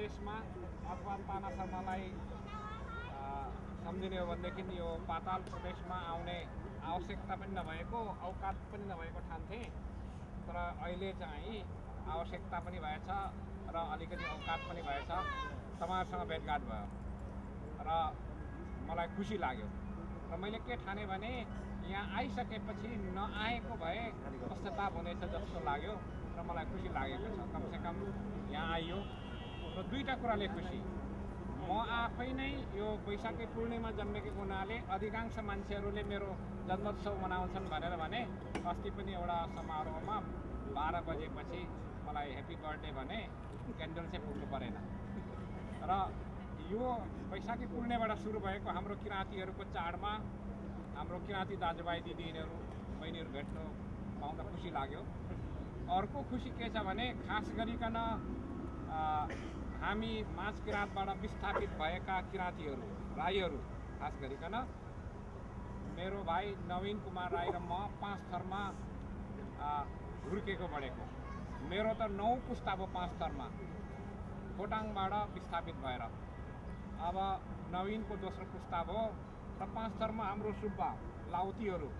प्रदेशमा अथवा ताना शर्मालाई सम्झिने हो भनेदेखि यो पाताल प्रदेशमा आउने आवश्यकता पनि नभएको औकात पनि नभएको ठान्थे। तर अहिले चाहिँ आवश्यकता पनि भएछ र अलिकति औकात पनि भएछ। तपाईँहरूसँग भेटघाट भयो र मलाई खुसी लाग्यो र मैले के ठाने भने यहाँ आइसकेपछि नआएको भए पश्चाताप हुनेछ जस्तो लाग्यो र मलाई खुसी लागेको छ। कमसेकम यहाँ आइयो र दुईवटा कुराले खुसी। म आफै नै यो वैशाखी पूर्णिमा जन्मेको हुनाले अधिकांश मान्छेहरूले मेरो जन्मोत्सव मनाउँछन् भनेर भने अस्ति पनि एउटा समारोहमा 12 बजेपछि मलाई ह्याप्पी बर्थडे भने क्यान्डल चाहिँ फुक्नु परेन। र यो वैशाखी पूर्णिमाबाट सुरु भएको हाम्रो किराँतीहरूको चाडमा हाम्रो किराँती दाजुभाइ दिदीहरू बहिनीहरू भेट्नु पाउँदा खुसी लाग्यो। अर्को खुसी के छ भने खास गरिकन हामी माझ किराँतबाट विस्थापित भएका किराँतीहरू राईहरू खास गरिकन मेरो भाइ नवीन कुमार राई र म 5 थरमा हुर्केको बढेको। मेरो त 9 पुस्ता भयो 5 थरमा खोटाङबाट विस्थापित भएर। अब नवीनको दोस्रो पुस्ता भयो र 5 थरमा हाम्रो सुब्बा लाउतीहरू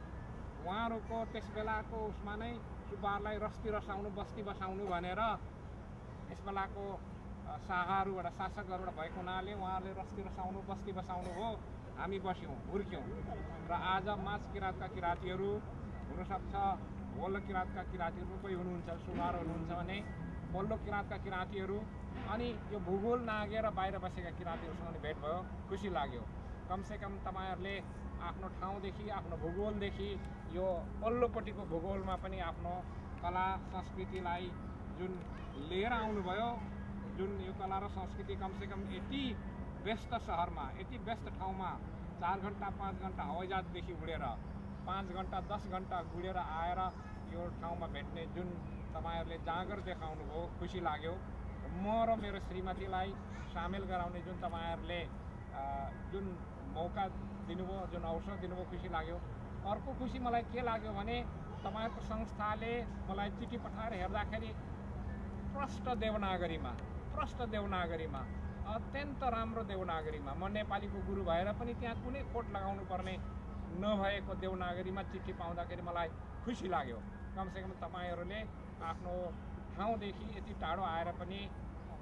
उहाँहरूको त्यस बेलाको उसमा नै सुब्बाहरूलाई रस्ती रसाउनु बस्ती बसाउनु भनेर त्यस बेलाको शाहहरूबाट शासकहरूबाट भएको हुनाले उहाँहरूले रस्ती रसाउनु बस्ती बसाउनु हो। हामी बस्यौँ हुर्क्यौँ र आज माझ किराँतका किराँतीहरू हुनसक्छ वल्लो किराँतका किराँतीहरू कोही हुनुहुन्छ सुनार हुनुहुन्छ भने वल्लो किराँतका किराँतीहरू अनि यो भूगोल नागेर बाहिर बसेका किराँतीहरूसँग भेट भयो। खुसी लाग्यो। कमसेकम तपाईँहरूले आफ्नो ठाउँदेखि आफ्नो भूगोलदेखि यो पल्लोपट्टिको भूगोलमा पनि आफ्नो कला संस्कृतिलाई जुन लिएर आउनुभयो। जुन यो कला र संस्कृति कमसेकम यति व्यस्त सहरमा यति व्यस्त ठाउँमा 4 घन्टा 5 घन्टा हवाईजहाजदेखि उडेर 5 घन्टा 10 घन्टा गुडेर आएर यो ठाउँमा भेट्ने जुन तपाईँहरूले जाँगर देखाउनु भयो खुसी लाग्यो। म र मेरो श्रीमतीलाई सामेल गराउने जुन तपाईँहरूले जुन मौका दिनुभयो जुन अवसर दिनुभयो खुसी लाग्यो। अर्को खुसी मलाई के लाग्यो भने तपाईँहरूको संस्थाले मलाई चिठी पठाएर हेर्दाखेरि प्रष्ट देवनागरीमा अत्यन्त राम्रो देवनागरीमा म नेपालीको गुरु भएर पनि त्यहाँ कुनै खोट लगाउनु पर्ने नभएको देवनागरीमा चिठी पाउँदाखेरि मलाई खुसी लाग्यो। कमसेकम तपाईँहरूले आफ्नो ठाउँदेखि यति टाढो आएर पनि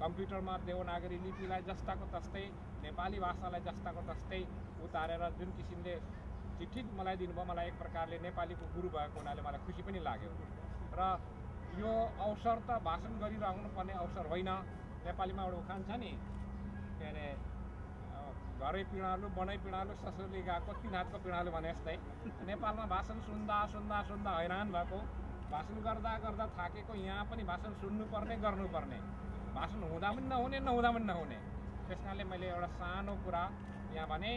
कम्प्युटरमा देवनागरी लिपिलाई जस्ताको तस्तै नेपाली भाषालाई जस्ताको तस्तै उतारेर जुन किसिमले चिठी मलाई दिनुभयो मलाई एक प्रकारले नेपालीको गुरु भएको हुनाले मलाई खुसी पनि लाग्यो। र यो अवसर त भाषण गरिरहनु पर्ने अवसर होइन। नेपालीमा एउटा उखान छ नि के अरे घरै पिँडालु बनै पिँडालु ससुरले गएको 3 हातको पिँडालु भने जस्तै नेपालमा भाषण सुन्दा हैरान भएको भाषण गर्दा थाकेको यहाँ पनि भाषण सुन्नुपर्ने गर्नुपर्ने भाषण हुँदा पनि नहुने। त्यस कारणले मैले एउटा सानो कुरा यहाँ भने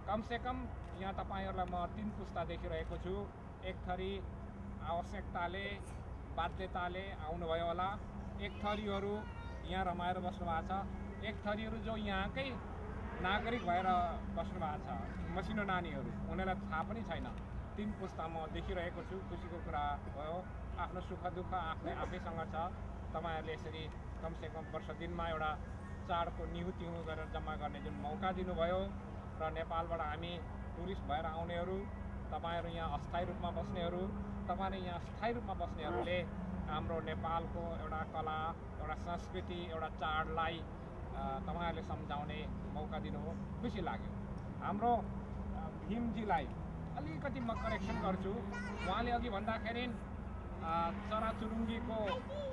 कमसेकम यहाँ तपाईँहरूलाई म 3 पुस्ता देखिरहेको छु। एक थरी आवश्यकताले बाध्यताले आउनुभयो होला, एक थरीहरू यहाँ रमाएर बस्नु भएको छ, एक थरीहरू जो यहाँकै नागरिक भएर बस्नु भएको छ मसिनो नानीहरू उनीहरूलाई थाहा पनि छैन। 3 पुस्ता म देखिरहेको छु। खुसीको कुरा भयो। आफ्नो सुख दुःख आफैसँग छ। तपाईँहरूले यसरी कमसेकम वर्ष दिनमा एउटा चाडको निहुँ गरेर जम्मा गर्ने जुन मौका दिनुभयो र नेपालबाट हामी टुरिस्ट भएर आउनेहरू तपाईँहरू यहाँ अस्थायी रूपमा बस्नेहरू तपाईँहरू यहाँ स्थायी रूपमा बस्नेहरूले हाम्रो नेपालको एउटा कला एउटा संस्कृति एउटा चाडलाई तपाईँहरूले सम्झाउने मौका दिनुभयो। खुसी लाग्यो। हाम्रो भीमजीलाई अलिकति म करेक्सन गर्छु। उहाँले अघि भन्दाखेरि चराचुरुङ्गीको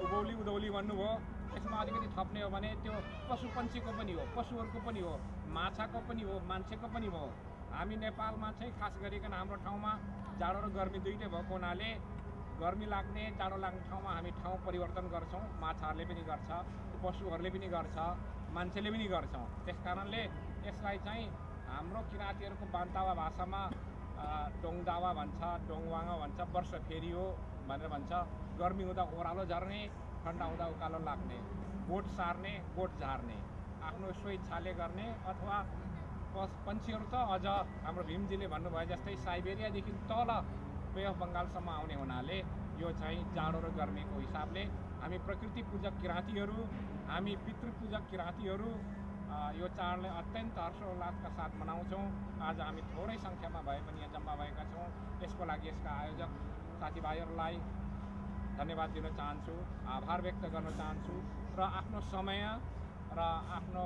उधौली भन्नुभयो। यसमा अलिकति थप्ने हो भने त्यो पशु पन्छीको पनि हो, पशुहरूको पनि हो, माछाको पनि हो, मान्छेको पनि हो। हामी नेपालमा चाहिँ खास गरिकन हाम्रो ठाउँमा जाडो र गर्मी दुईटै भएको हुनाले गर्मी लाग्ने जाडो लाग्ने ठाउँमा हामी ठाउँ परिवर्तन गर्छौँ। माछाहरूले पनि गर्छ, पशुहरूले पनि गर्छ, मान्छेले पनि गर्छौँ। त्यस कारणले यसलाई चाहिँ हाम्रो किराँतीहरूको बान्तावा भाषामा डोङदावा भन्छ, डोङवाङा भन्छ, वर्ष फेरि हो भनेर भन्छ। गर्मी हुँदा ओह्रालो झर्ने, ठन्डा हुँदा उकालो लाग्ने, गोठ सार्ने, गोठ झार्ने, आफ्नो स्वेच्छाले गर्ने अथवा पन्छीहरू त अझ हाम्रो भीमजीले भन्नुभयो जस्तै साइबेरियादेखि तल बे अफ बङ्गालसम्म आउने हुनाले यो चाहिँ जाडो र गर्मीको हिसाबले हामी प्रकृति पूजक किराँतीहरू, हामी पितृपूजक किराँतीहरू यो चाडलाई अत्यन्त हर्षोल्लासका साथ मनाउँछौँ। आज हामी थोरै सङ्ख्यामा भए पनि यहाँ जम्मा भएका छौँ। यसको लागि यसका आयोजक साथीभाइहरूलाई धन्यवाद दिन चाहन्छु, आभार व्यक्त गर्न चाहन्छु र आफ्नो समय र आफ्नो